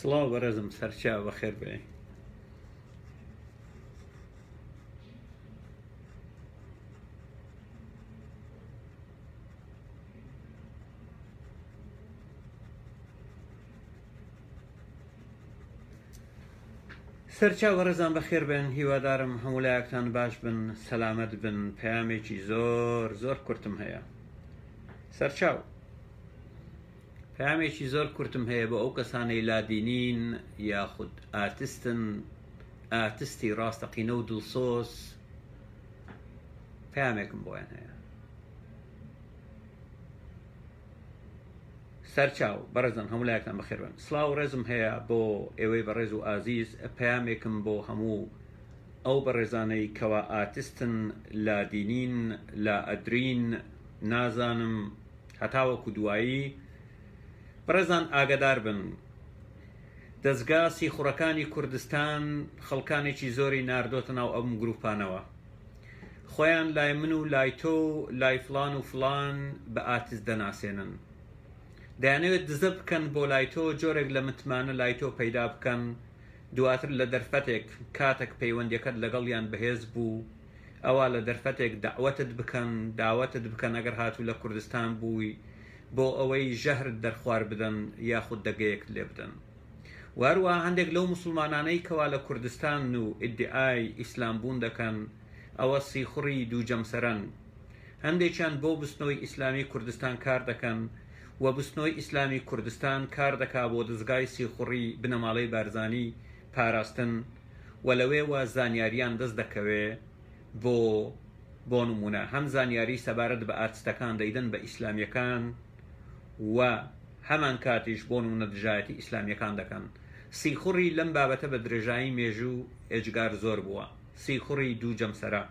سڵاو بەڕێزم سەرچاو بەخێر بێی. سەرچاو بەڕێزان بەخێر بێن هیوادارم هەموو لایەکتان باش بن سەلامەت بن پەیامێکی زۆر زۆر کورتم هەیە سەرچاو پەیامێکی زۆر کورتم هەیە بۆ ئەو کەسانەی لادینین یاخود ئاتستن ئاتستی ڕاستەقینە و دڵسۆز پەیامێکم بۆیان هەیە سەرچاو، بەڕێزان هەموو لایەکتان بەخێربێن. سڵاو و ڕێزم هەیە بۆ ئێوەی بەڕێز و ئازیز، پەیامێکم بۆ هەموو ئەو بەڕێزانەی کەوا ئاتستن، لادینین، لائەدرین، نازانم هەتاوەکو دوایی، بەڕێزان ئاگەدار بن دەزگا سیخوڕەکانی کوردستان خەڵکانێکی زۆری ناردۆتە ناو ئەم گروپانەوە. خۆیان لای من و لای تۆ و لای فڵان و فڵان بە ئاتست دەناسێنن. دەیانەوێت دزە بکەن بۆ لای تۆ، جۆرێک لە متمانە لای تۆ پەیدا بکەن، دواتر لە دەرفەتێک کاتەک پەیوەندیەکەت لەگەڵیان بەهێز بوو، ئەوا لە دەرفەتێک دەعوەتت بکەن، داوەتت بکەن ئەگەر هاتوو لە کوردستان بووی بۆ ئەوەی ژەهرت دەرخوار بدەن یاخود دەگەیەکت لێ بدەن. وە هەروەها هەندێک لەو موسڵمانانەی کەوا لە کوردستانن و ئیدیعای ئیسلام بوون دەکەن ئەوە سیخوڕی دووجەمسەرەن هەندێکیان بۆ بزتنەوەی ئیسلامی کوردستان کار دەکەن و بزتنەوەی ئیسلامی کوردستان کار دەکا بۆ دەزگای سیخوڕی بنەماڵەی بارزانی پاراستن و لەوێوە زانیاریان دەست دەکەوێ بۆ بۆ نمونە هەم زانیاری سەبارەت بە ئارتستەکان دەیدەن بە ئیسلامیەکان و هەمانکاتیش بۆ نمونە دژایەتی ئیسلامیەکان دەکەن. سیخوڕی لەم بابەتە بە درێژایی مێژوو ئێجگار زۆر بووە. سیخوڕی دوو جەمسەرە.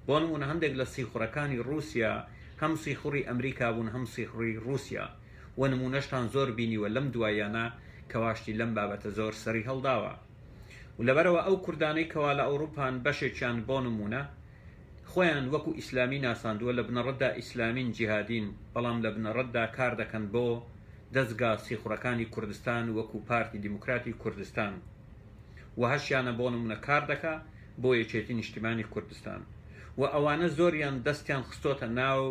بۆ نمونە هەندێک لە سیخوڕەکانی ڕوسیا هەم سیخوڕی ئەمریکا بوون هەم سیخوڕی ڕوسیا و نمونەشتان زۆر بینیوە لەم دواییانە کەوا شتی لەم بابەتە زۆر سەری هەڵداوە و لەبەرئەوە ئەو کوردانەی کەوا لە ئەوڕوپان بەشێکیان بۆ نمونە خۆیان وەکو ئیسلامی ناساندووە، لە بنەڕەتدا ئیسلامین جیهادین، بەڵام لە بنەڕەتدا کار دەکەن بۆ دەزگا سیخوڕەکانی کوردستان وەکو پارتی دیموکراتی کوردستان و هەشیانە بۆ نمونە کار دەکا بۆ یەکێتی نیشتیمانی کوردستان و ئەوانە زۆریان دەستیان خستۆتە ناو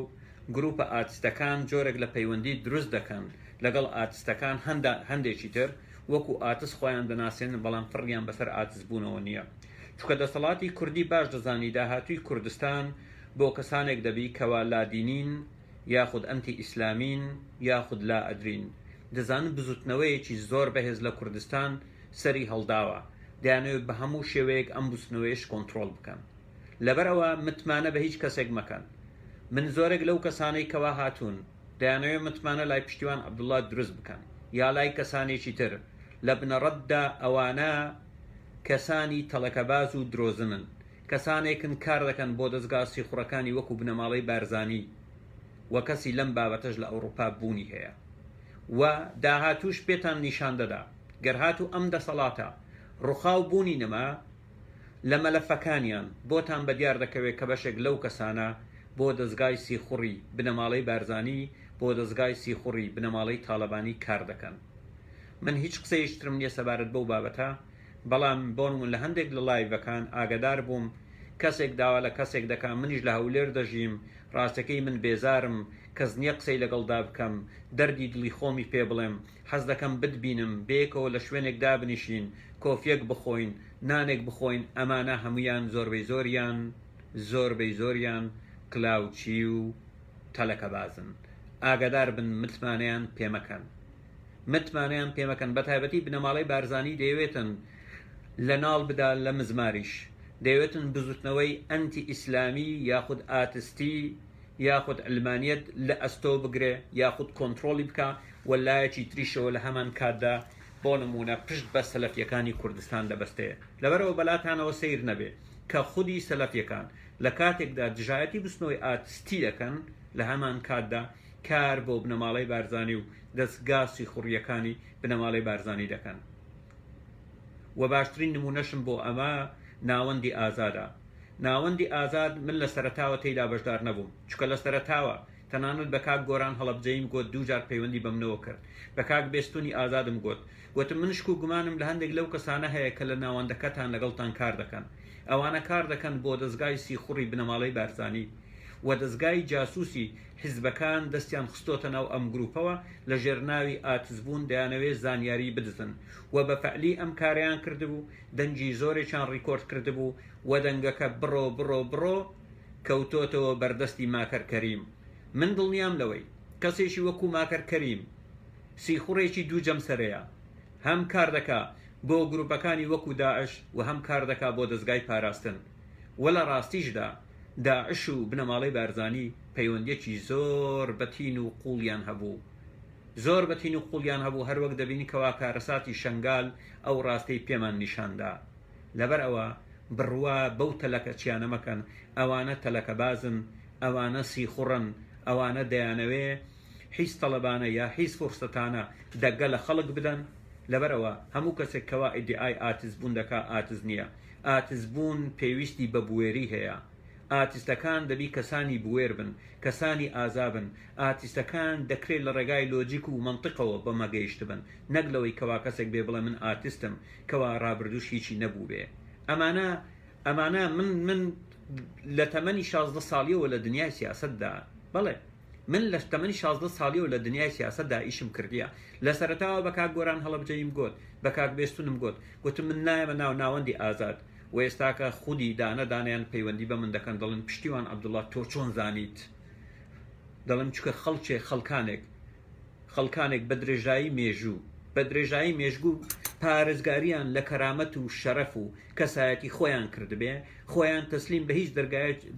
گروپە ئاتستەکان جۆرێک لە پەیوەندی دروست دەکەن لەگەڵ ئاتستەکان هەندێکی تر وەکو ئاتس خۆیان دەناسێنن بەڵام فڕیان بەسەر ئاتس بوونەوە نییە چونکە دەسەڵاتی کوردی باش دەزانی داهاتووی کوردستان بۆ کەسانێک دەبی کەوا لادینین یاخود ئەنتی ئیسلامین یاخود لا ئەدرین دەزانن بزوتنەوەیەکی زۆر بەهێز لە کوردستان سەری هەڵداوە دەیانەوێت بە هەموو شێوەیەک ئەم بزوتنەوەیەش کۆنترۆڵ بکەن لەبەرئەوە متمانە بە هیچ کەسێک مەکەن من زۆرێک لەو کەسانەی کەوا هاتوون دەیانەوێت متمانە لای پشتیوان عەبدوڵا دروست بکەن یا لای کەسانێکی تر لە بنەڕەتدا ئەوانە کەسانی تەڵەکەباز و درۆزنن، کەسانێکن کار دەکەن بۆ دەزگا سیخوڕەکانی وەکو بنەماڵەی بارزانی و کەسی لەم بابەتەش لە ئەوڕوپا بوونی هەیە و داهاتووش پێتان نیشان دەدا گەر هاتوو ئەم دەسەڵاتە ڕوخا و بوونی نەما لە مەلەفەکانیان بۆتان بەدیار دەکەوێت کە بەشێک لەو کەسانە بۆ دەزگای سیخوڕی بنەماڵەی بارزانی بۆ دەزگای سیخوڕی بنەماڵەی تاڵەبانی کار دەکەن. من هیچ قسەیەکی ترم نیە سەبارەت بەو بابەتە بەڵام بۆنمون لە هەندێک لە لایڤەکان ئاگەدار بووم کەسێک داوا لە کەسێک دەکا منیش لە هەولێر دەژیم ڕاستەکەی من بێزارم کەس نیە قسەی لەگەڵدا بکەم دەردی دڵی خۆمی پێ بڵێم حەز دەکەم بتبینم بەیەکەوە لە شوێنێک دابنیشین کۆفیەک بخۆین نانێک بخۆین ئەمانە هەموویان زۆربەی زۆریان زۆربەی زۆریان کلاوچی و تەلەکەبازن ئاگادار بن متمانەیان پێمەکەن متمانەیان پێمەکەن بەتایبەتی بنەماڵەی بارزانی دەیەوێتن لە ناڵ بدا لە مزماریش دەیەوێتن بزوتنەوەی ئەنتی ئیسلامی یاخود ئاتستی یاخود علمانیەت لە ئەستۆ بگرێ یاخود کۆنترۆڵی بکا و لایەکی تریشەوە لە هەمان کاتدا بۆ نمونە پشت بە سەلەفیەکانی کوردستان دەبەستێ لەبەرئەوە بەلاتانەوە سەیر نەبێ کە خودی سەلەفیەکان لە کاتێکدا دژایەتی بزوتنەوەی ئاتستی دەکەن لە هەمان کاتدا کار بۆ بنەماڵەی بارزانی و دەزگا سیخوڕییەکانی بنەماڵەی بارزانی دەکەن و باشترین نمونەشم بۆ ئەمە ناوەندی ئازادە. ناوەندی ئازاد من لە سەرەتاوە تێیدا بەشدار نەبووم چونکە لە سەرەتاوە. تەنانەت بە کاک گۆران هەڵەبجەییم گۆت دووجار پەیوەندی بەمنەوە کرد. بە کاک بێستونی ئازادم گۆت. گۆتم من شک و گومانم لە هەندێک لەو کەسانە هەیە کە لە ناوەندەکەتان لەگەڵتان کار دەکەن. ئەوانە کار دەکەن بۆ دەزگای سیخوڕی بنەماڵەی بارزانی و دەزگای جاسوسی حیزبەکان دەستیان خستۆتە ناو ئەم گروپەوە لە ژێر ناوی ئاتزبوون دەیانەوێ زانیاری بدزن و بە فەعلی ئەم کارەیان کردبوو دەنگی زۆرێکیان ڕیکۆرد کردبوو و دەنگەکە بڕۆ بڕۆ بڕۆ کەوتۆتەوە بەردەستی ماکەر کەریم من دڵنیام لەوەی کەسێکی وەکو ماکەر کەریم سیخوڕێکی دوو جەمسەرەیە هەم کار دەکا بۆ گروپەکانی وەکو داعش و هەم کار دەکا بۆ دەزگای پاراستن و لە ڕاستیشدا داعش و بنەماڵەی بارزانی پەیوەندیەکی زۆر بەتین و قوڵیان هەبوو زۆر بەتین و قوڵیان هەبوو هەروەک دەبینی کەوا کارەساتی شەنگال ئەو ڕاستەی پێمان نیشاندا لەبەر ئەوە بڕوا بەو تەلەکەچیانە مەکەن ئەوانە تەلەکەبازن ئەوانە سیخوڕن ئەوانە دەیانەوێ حیز تەڵەبانە یا حیز فورسەتانە دەگە لە خەڵک بدەن لەبەر ئەوە هەموو کەسێک کەوا ئیدیعای ئاتز بوون دەکا ئاتز نیە ئاتز بوون پێویستی بە بوێری هەیە ئاتیستەکان دەبی کەسانی بوێر بن کەسانی ئازا بن ئاتیستەکان دەکرێ لە ڕێگای لۆجیک و مەنتقەوە بەمە گەیشتبن نەک لەوەی کەوا کەسێک بێ بڵێ من ئاتیستم کەوا ڕابردووش هیچی نەبووبێ ئەمانە ئەمانە من من لە تەمەنی 16 ساڵیەوە لە دنیای سیاسەتدا بەڵێ من لە تەمەنی 16 ساڵیەوە لە دنیای سیاسەتدا ئیشم کردیە لە سەرەتاوە بە کاک گۆران هەڵەبجەییم گۆت بە کاک بێستونم گۆت گوتم من نایەمە ناو ناوەندی ئازاد و ئێستاکە خودی دانە دانەیان پەیوەندی بە من دەکەن دەڵێن پشتیوان عەبدوڵا تۆ چۆن زانیت دەڵێم چونکە خەڵکێ خەڵکانێک خەڵکانێک بە درێژایی مێژوو بە درێژایی مێژگوو پارێزگاریان لە کەرامەت و شەرەف و کەسایەتی خۆیان کردبێ، خۆیان تەسلیم بە هیچ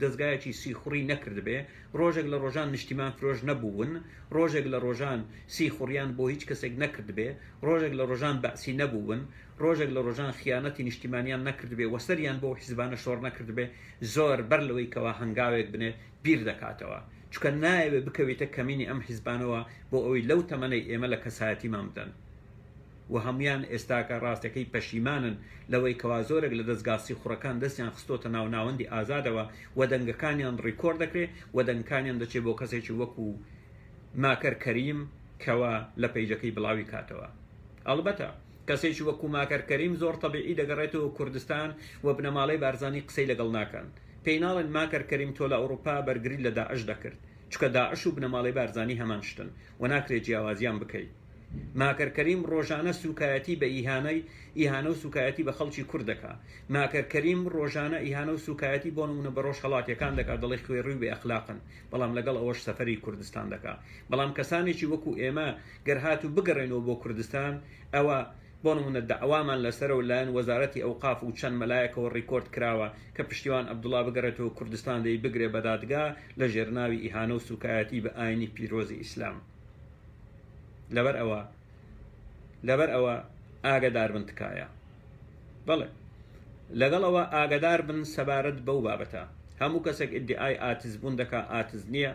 دەزگایەکی سیخوڕی نەکردبێ، ڕۆژێک لە ڕۆژان نیشتیمان فرۆش نەبوون، ڕۆژێک لە ڕۆژان سیخوڕیان بۆ هیچ کەسێک نەکردبێ، ڕۆژێک لە ڕۆژان بەعسی نەبوون، ڕۆژێک لە ڕۆژان خیانەتی نیشتیمانیان نەکردبێ و سەریان بەو حیزبانە شۆڕ نەکردبێ، زۆر بەر لەوەی کەوا هەنگاوێک بنێ بیر دەکاتەوە. چونکە نایەوێ بکەویتە کەمینی ئەم حیزبانەوە بۆ ئەوەی لەو تەمەنەی ئێمە لە کەسایەتیمان بدەن و هەموویان ئێستاکە ڕاستەکەی پەشیمانن لەوەی کەوا زۆرێک لە دەزگا سیخوڕەکان دەستیان خستۆتە ناو ناوەندی ئازادەوە و دەنگەکانیان ڕیکۆرد دەکرێ و دەنگکانیان دەچێ بۆ کەسێکی وەکو ماکەر کەریم کەوا لە پەیجەکەی بڵاوی کاتەوە ئەڵبەتە کەسێکی وەکو ماکەر کەریم زۆر تەبیعی دەگەڕێتەوە کوردستان و بنەماڵەی بارزانی قسەی لەگەڵ ناکەن پێی ناڵێن ماکەر کەریم تۆ لە ئەوڕوپا بەرگریت لە داعش دەکرد چونکە داعش و بنەماڵەی بارزانی هەمان شتن و ناکرێ جیاوازیان بکەی ماکەر کەریم ڕۆژانە سوکایەتی بە ئیهانەی ئیهانە و سوکایەتی بە خەڵکی کورد دەکا ماکەر کەریم ڕۆژانە ئیهانە و سوکایەتی بۆ نمونە بە ڕۆژهەڵاتیەکان دەکا دەڵێ خوێڕی و بێ ئەخلاقن بەڵام لەگەڵ ئەوەش سەفەری کوردستان دەکا بەڵام کەسانێکی وەکو ئێمە گەر هاتوو بگەڕێنەوە بۆ کوردستان ئەوە بۆ نمونە دەعوامان لەسەرە و لایەن وەزارەتی ئەوقاف و چەند مەلایەکەوە ڕیکۆرد کراوە کە پشتیوان عەبدوڵا بگەڕێتەوە کوردستان دەی بگرێ بە دادگا لە ژێر ناوی ئیهانە و سوکایەتی بە ئاینی پیرۆزی ئیسلام لەبەر ئەوە لەبەر ئەوە ئاگەدار بن تکایە بەڵێ لەگەڵ ئەوە ئاگەدار بن سەبارەت بەو بابەتە هەموو کەسێک ئیدعای ئاتز بوون دەکا ئاتز نییە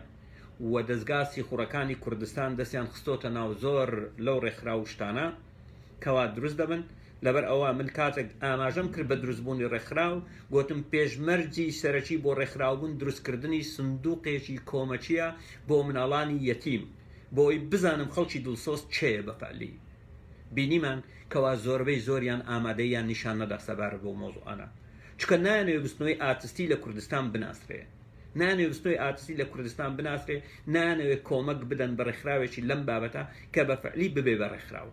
و دەزگا سیخوڕەکانی کوردستان دەستیان خستۆتە ناو زۆر لەو ڕێکخراو و شتانە کەوا دروست دەبن، لەبەر ئەوە من کاتێک ئاماژەم کرد بە دروستبوونی ڕێکخراو گۆتم پێشمەرجی سەرەکی بۆ ڕێکخراوبوون دروستکردنی سندوقێکی کۆمەکییە بۆ مناڵانی یەتیم بۆ ئەوەی بزانم خەڵکی دڵسۆز کێیە بە فەعلی بینیمان کەوا زۆربەی زۆریان ئامادەییان نیشان نەدا سەبارەت بەو مەوزوعانە چونکە نایانەوێ بزوتنەوەی ئارتستی لە کوردستان بناسرێ. نایانەوێ بزوتنەوەی ئارتستی لە کوردستان بناسرێ، نایانەوێ کۆمەک بدەن بە ڕێکخراوێکی لەم بابەتە کە بە فعلی ببێ بە ڕێکخراو.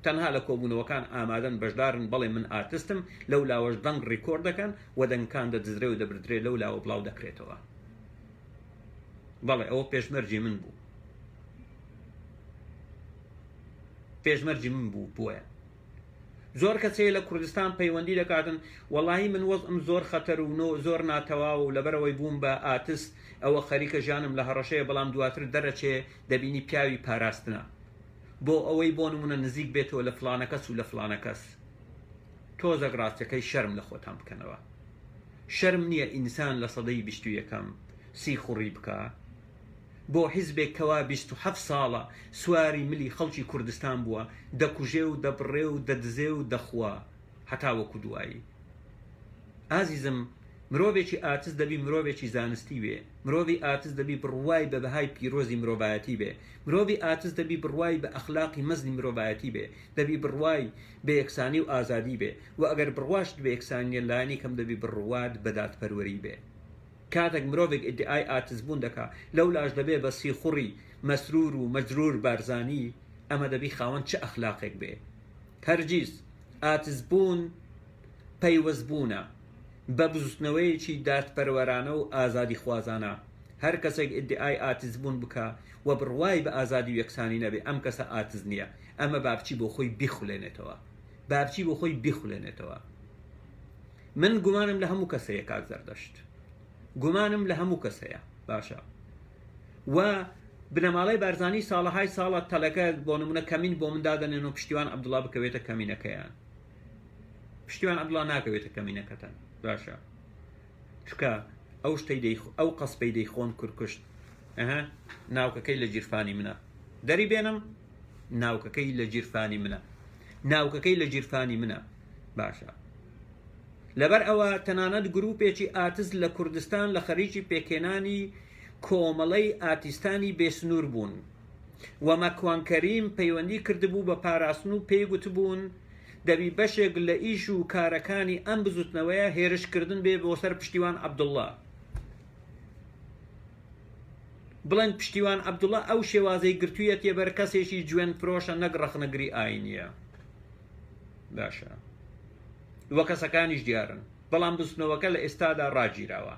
تەنها لە کۆبوونەوەکان ئامادەن بەشدارن بەڵێ من ئارتستم، لەو لاوەش دەنگ ڕیکۆرد دەکەن و دەنگکان دەدزرێ و دەبردرێ لەو لاوە بڵاو دەکرێتەوە. بەڵێ ئەوە پێشمەرجی من بوو. پێشمەرجی من بوو بۆیە. زۆر کەس هەیە لە کوردستان پەیوەندی دەکاتن وەڵاهی من وەزعم زۆر خەتەر و نۆ زۆر ناتەواوە و لەبەرئەوەی بووم بە ئاتست ئەوە خەریکە ژیانم لە هەڕەشەیە بەڵام دواتر دەرەچێ دەبینی پیاوی پاراستنە بۆ ئەوەی بۆ نمونە نزیک بێتەوە لە فڵانە کەس و لە فڵانە کەس تۆزەک ڕاستەکەی شەرم لە خۆتان بکەنەوە شەرم نییە ئینسان لە سەدەی 21ەم سیخوڕی بکا بۆ حیزبێک کەوا 27 ساڵە سواری ملی خەڵکی کوردستان بووە دەکوژێ و دەبڕێ و دەدزێ و دەخوا هەتاوەکو دوایی ئازیزم. مرۆڤێکی ئاتست دەبی مرۆڤێکی زانستی بێ، مرۆڤی ئاتست دەبی بڕوای بە بەهای پیرۆزی مرۆڤایەتی بێ، مرۆڤی ئاتست دەبی بڕوای بە ئەخلاقی مەزنی مرۆڤایەتی بێ، دەبی بڕوای بە یەکسانی و ئازادی بێ و ئەگەر بڕواشت بە یەکسانی نیە لانی کەم دەبی بڕوات بە دادپەروەری بێ. کاتێک مرۆڤێک ئیدعای ئاتست بوون دەکا لەولاش دەبێ بە سیخوڕی مەسرور و مەجرور بارزانی ئەمە دەبی خاوەن چ ئەخلاقێک بێ؟ هەرگیز ئاتست بوون پەیوەست بوونە بە بزوتنەوەیەکی دادپەروەرانە و ئازادیخوازانە، هەر کەسێک ئیدعای ئاتیست بوون بکا و بڕوای بە ئازادی و یەکسانی نەبێ ئەم کەسە ئاتیست نیە، ئەمە با بچی بۆ خۆی بیخولێنێتەوە، با بچی بۆ خۆی بیخولێنێتەوە. من گومانم لە هەموو کەس هەیە کاک زەردەشت، گومانم لە هەموو کەس هەیە باشە و بنەماڵەی بارزانی ساڵەهای ساڵە تەلەکە بۆ نمونە کەمین بۆ من دادەنێن و پشتیوان عەبدوڵا بکەوێتە کەمینەکەیان. پشتیوان عەبدوڵا ناکەوێتە کەمینەکەتان باشە چکە ئەو شتەی دەی ئەو قەسپەی دەیخۆن کورکشت ئەها ناوکەکەی لە گیرفانی منە دەری بێنم ناوکەکەی لە گیرفانی منە ناوکەکەی لە گیرفانی منە باشە لەبەر ئەوە تەنانەت گروپێکی ئاتست لە کوردستان لە خەریکی پێکهێنانی کۆمەڵەی ئاتیستانی بێسنوور بوون و مەکوان کەریم پەیوەندی کردبوو بە پاراستن و پێی گوتبوون دەبی بەشێک لە ئیش و کارەکانی ئەم بزوتنەوەیە هێرش کردن بێ بۆ سەر پشتیوان عەبدوڵا. بڵێن پشتیوان عەبدوڵا ئەو شێوازەی گرتویەتیە بەر کەسێکی جوێن فرۆشە نەک ڕەخنەگری ئاینیە. باشە. وە کەسەکانیش دیارن. بەڵام بزوتنەوەکە لە ئێستادا ڕاگیراوە.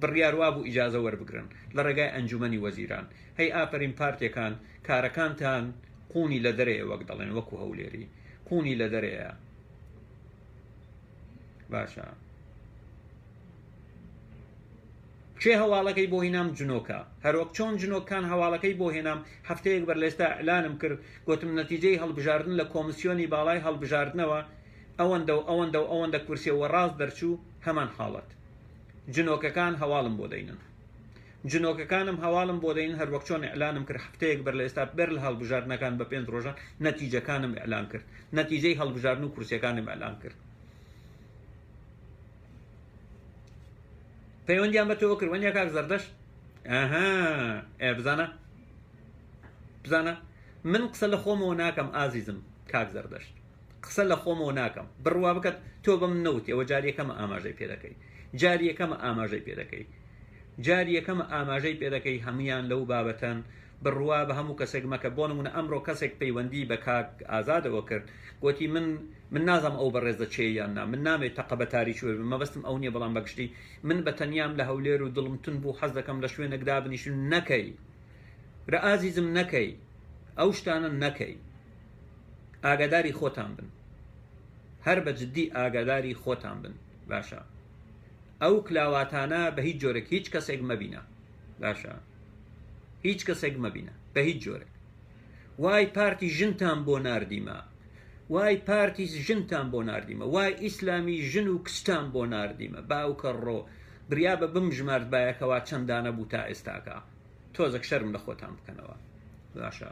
بڕیار وابوو ئیجازە وەربگرن لە ڕێگای ئەنجومەنی وەزیران. هەی ئافەرین پارتێکان کارەکانتان قوونی لە دەرێیە وەک دەڵێن وەکو هەولێری قوونی لە دەرێیە. باشە کێ هەواڵەکەی بۆ هینام جنۆکە هەروەک چۆن جنۆکان هەواڵەکەی بۆ هێنام هەفتەیەک بەر لەێستا ئیعلانم کرد گوتم نەتیجەی هەڵبژاردن لە کۆمسیۆنی باڵای هەڵبژاردنەوە ئەوەندە و ئەوەندە و ئەوەندە کورسیە وە ڕاست دەرچوو هەمان حاڵەت جنۆکەکان هەواڵم بۆ دەینن جنۆکەکانم هەواڵم بۆ دەین هەروەک چۆن ئیعلانم کرد هەفتەیەک بەر لە ئێستا بەر لە هەڵبژاردنەکان بە پێنج ڕۆژان نەتیجەکانم ئیعلان کرد نەتیجەی هەڵبژاردن و کورسیەکانم ئیعلان کرد پەیوەندیان بە تۆ کرد وەنیە کاک زەردەشت ئەها ئێ بزانە بزانە من قسە لە خۆمەوە ناکەم ئازیزم کاک زەردەشت قسە لە خۆمەوە ناکەم بڕوا بکەت تۆ بەم نەوتی ئەوە جاری یەکەمە ئاماژەی پێ دەکەی جاری یەکەمە ئاماژەی پێ دەکەی جاری یەکەمە ئاماژەی پێ دەکەی هەمویان لەو بابەتەن بڕوا بە هەموو کەسێک مەکە بۆ نمونە ئەمڕۆ کەسێک پەیوەندی بە کاک ئازادەوە کرد گوتی من من نازانم ئەو بەڕێزە چێ یان نا من نامێت تەقە بە تاریکی وەربم مەبەستم ئەو نییە بەڵام بەگشتی من بە تەنیام لە هەولێر و دڵم تون بوو حەز دەکەم لە شوێنێک دابنیشم نەکەی برا ئازیزم نەکەی ئەو شتانە نەکەی ئاگاداری خۆتان بن هەر بە جدی ئاگاداری خۆتان بن باشە ئەو کلاواتانە بە هیچ جۆرێک هیچ کەسێک مەبینە باشە هیچ کەسێک مەبینە بە هیچ جۆرێک وای پارتی ژنتان بۆ ناردیمە وای پارتی ژنتان بۆ ناردیمە وای ئیسلامی ژن و کچتان بۆ ناردیمە باوکە ڕۆ بریا بە بم ژمارد بایەکەوە چەندانە بوو تا ئێستاکە تۆزەک شەرم لە خۆتان بکەنەوە باشە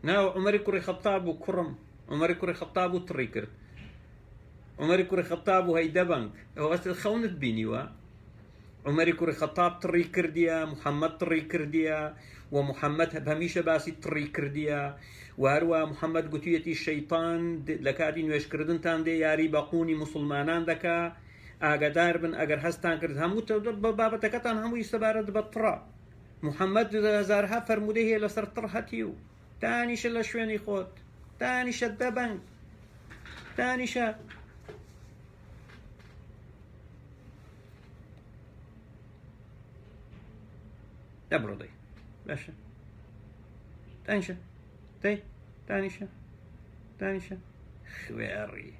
ناو عمەری کوڕی خەتاب و کوڕم عمەری کوڕی خەتاب و تڕی کرد عمەری کوڕی خەتاب و هەی دەبەنگ ئەوە خەونت بینیوە عمەری کوڕی خەتاب تڕی کردیە محەممەد تڕی کردیە و محەممەد هەمیشە باسی تڕی کردیە و هەروە محەممەد گوتویەتی شەیتان لە کاتی نوێژکردنتان دێ یاری بە قوونی مسلمانان دەکا ئاگادار بن ئەگەر هەستان کرد هەموو بابەتەکەتان هەمووی سەبارەت بە تڕە محمد هەزارها فەرموودەی هەیە لەسەر تڕ هەتیو دانیشە لە شوێنی خۆت دانیشە دەبەنگ دانیشە دەبڕۆ دەی باشە دانیشە دەی دانیشە دانیشە خوێڕی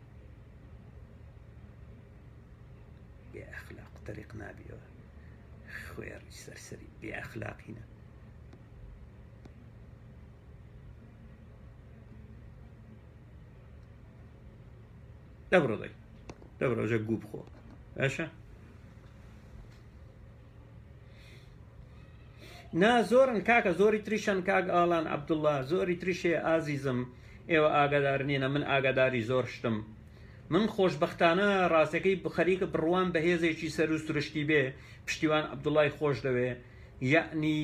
بێ ئەخلاق تەریق نابیەوە خوێڕی سەرسەری بێ ئەخلاقینە. دەبڕۆ دەی دەبڕۆ ژە گوو بخۆ باشە نا زۆرن کاکە زۆری تریشن کاک ئاڵان عەبدوڵڵا زۆری تریشێ ئازیزم. ئێوە ئاگادار نینە من ئاگاداری زۆر شتم من خۆشبەختانە ڕاستەکەی خەریکە بڕوام بە هێزێکی سەرو سروشتی بێ پشتیوان عەبدوڵای خۆش دەوێ یەعنی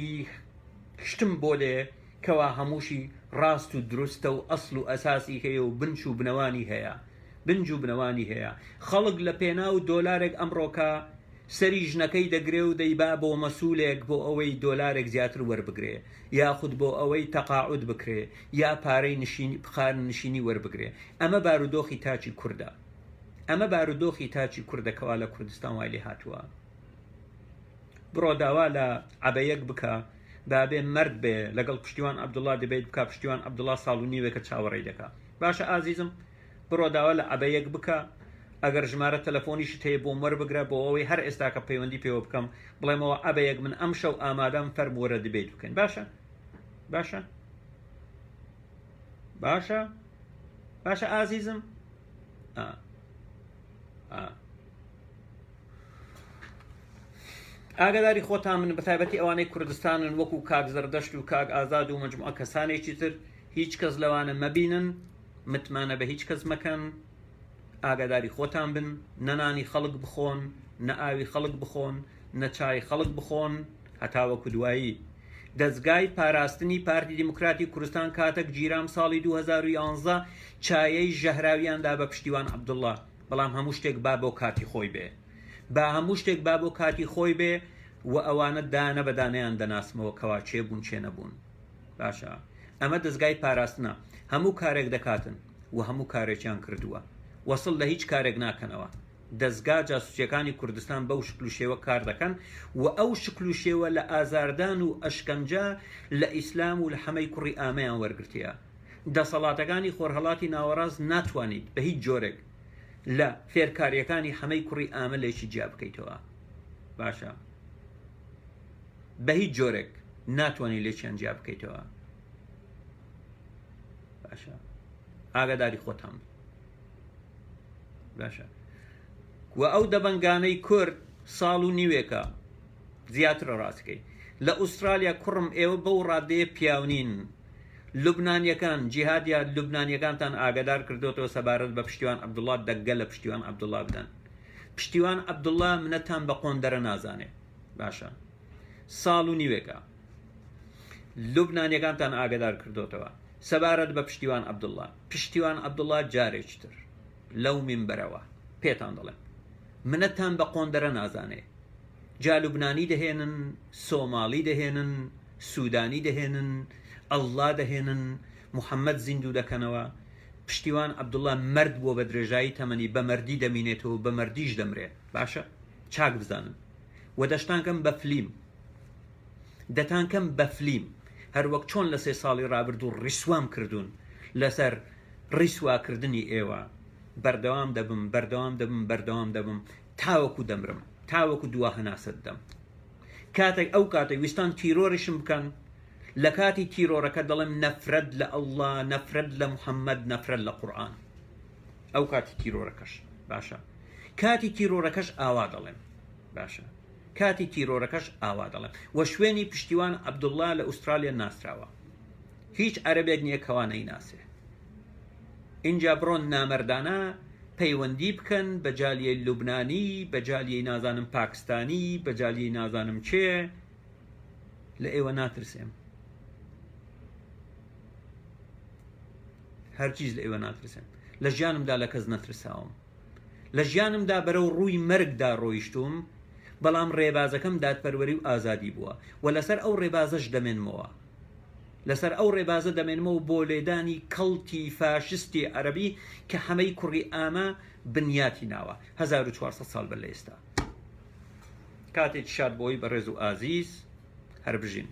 شتم بۆ دێ کەوا هەمووشی ڕاست و دروستە و ئەسڵ و ئەساسی هەیە و بنچ و بنەوانی هەیە بنج و بنەوانی هەیە خەڵک لە پێناو دۆلارێک ئەمڕۆکە سەری ژنەکەی دەگرێ و دەیبا بۆ مەسولێک بۆ ئەوەی دۆلارێک زیاتر وەربگرێ یاخود بۆ ئەوەی تەقاعود بکرێ یا پارەی نشینی خانەنشینی وەربگرێ ئەمە بارودۆخی تاکی کوردە ئەمە بارودۆخی تاکی کوردە کەوا لە کوردستان وای لێ هاتووە بڕۆ داوا لە عەبەیەک بکە با بێ مەرد بێ لەگەڵ پشتیوان عەبدوڵا debate بکە پشتیوان عەبدوڵا ساڵ و نیوێکە چاوەڕێی دەکا باشە ئازیزم بڕۆ داوا لە عەبەیەک بکە ئەگەر ژمارە تەلەفۆنیشت هەیە بۆم وەربگرە بۆ ئەوەی هەر ئێستاکە پەیوەندی پێوە بکەم بڵێمەوە عەبەیەک من ئەمشەو ئامادەم فەرموو وەرە debate بکەین باشە باشە باشە باشە ئازیزم ئا ئا ئاگاداری خۆتان من بەتایبەتی ئەوانەی کوردستانن وەکو کاک زەردەشت و کاک ئازاد و مجموعە کەسانێکی تر هیچ کەس لەوانە مەبینن متمانە بە هیچ کەس مەکەن ئاگاداری خۆتان بن نە نانی خەڵک بخۆن نە ئاوی خەڵک بخۆن نە چای خەڵک بخۆن هەتاوەکو دوایی دەزگای پاراستنی پارتی دیموکراتی کوردستان کاتەک گیرام ساڵی 2011 چایەی ژەهراویان دا بە پشتیوان عەبدوڵڵا بەڵام هەموو شتێک با بۆ کاتی خۆی بێ با هەموو شتێک با بۆ کاتی خۆی بێ و ئەوانە دانە بە دانەیان دەناسمەوە کەوا کێ بوون کێ نەبوون باشە ئەمە دەزگای پاراستنە هەموو کارێک دەکاتن و هەموو کارێکیان کردووە وەسڵ لە هیچ کارێک ناکەنەوە دەزگا جاسوسیەکانی کوردستان بەو شکل و شێوە کار دەکەن و ئەو شکل و شێوە لە ئازاردان و ئەشکەنجە لە ئیسلام و لە حەمەی کوڕی ئامەیان وەرگرتیە دەسەڵاتەکانی خۆرهەڵاتی ناوەڕاست ناتوانیت بە هیچ جۆرێک لە فێرکاریەکانی حەمەی کوڕی ئامە لێکی جیا بکەیتەوە باشە بە هیچ جۆرێک ناتوانانی لێکیان جیا بکەیتەوە باشە ئاگاداری خۆتان باشە و ئەو دەبەنگانەی کورد ساڵ و نیوێکە زیاترە ڕاستکەی لە ئوسترالیا کوڕم ئێوە بەو ڕادەیە پیاونین لوبنانیەکان جیهادیا لوبنانیەکانتان ئاگادار کردۆتەوە سەبارەت بە پشتیوان عەبدوڵا دەگگە لە پشتیوان عەبدوڵا بدەن پشتیوان عەبدوڵا منەتان بە قۆندەرە نازانێ باشە ساڵ و نیوێکە لوبنانیەکانتان ئاگادار کردۆتەوە سەبارەت بە پشتیوان عەبدوڵا پشتیوان عەبدوڵا جارێکی تر لەو مینبەرەوە پێتان دەڵێم منەتان بە قۆندەرە نازانێ جا لوبنانی دەهێنن، سۆماڵی دەهێنن، سودانی دەهێنن، ئەڵڵا دەهێنن، محمد زیندوو دەکەنەوە، پشتیوان عەبدوڵا مەرد بووە بە درێژایی تەمەنی بە مەردی دەمینێتەوە بە مەردیش دەمرێ باشە چاک بزانن وە دەشتانکەم بە فلیم دەتانکەم بە فلیم هەروەک چۆن لە سێ ساڵی ڕابردوو ڕیسوام کردوون لەسەر ڕیسواکردنی ئێوە بەردەوام دەبم بەردەوام دەبم بەردەوام دەبم تاوەکو دەمرم تاوەکو دوا هەناسە دەدەم کاتێک ئەو کاتێک ویستان تیرۆریشم بکەن لە کاتی تیرۆرەکە دەڵێم نەفرەت لە ئەڵڵا نەفرەت لە محەممەد نەفرەت لە قورئان ئەو کاتی تیرۆرەکەش باشە کاتی تیرۆرەکەش ئاوا دەڵێم باشە کاتی تیرۆرەکەش ئاوا دەڵێم وە شوێنی پشتیوان عەبدوڵڵا لە ئوسترالیا ناسراوە هیچ عەرەبێک نییە کەوا نەیناسێ ئینجا بڕۆن نامەردانە پەیوەندی بکەن بە جالیەی لوبنانی بە جالیەی نازانم پاکستانی بە جالیەی نازانم کێ لە ئێوە ناترسێم هەرگیز لە ئێوە ناترسێم لە ژیانمدا لە کەس نەترساوم لە ژیانمدا بەرەو ڕووی مەرگدا ڕۆیشتوم بەڵام ڕێبازەکەم دادپەروەری و ئازادی بووە و لەسەر ئەو ڕێبازەش دەمێنمەوە لەسەر ئەو ڕێبازە دەمێنمەوە بۆ لێدانی کەڵتی فاشستی عەرەبی کە حەمەی کوڕی ئامە بنیاتی ناوە 1400 ساڵ بەر لە ئێستا. کاتێکی شاد بۆی بەڕێز و ئازیز هەر بژین.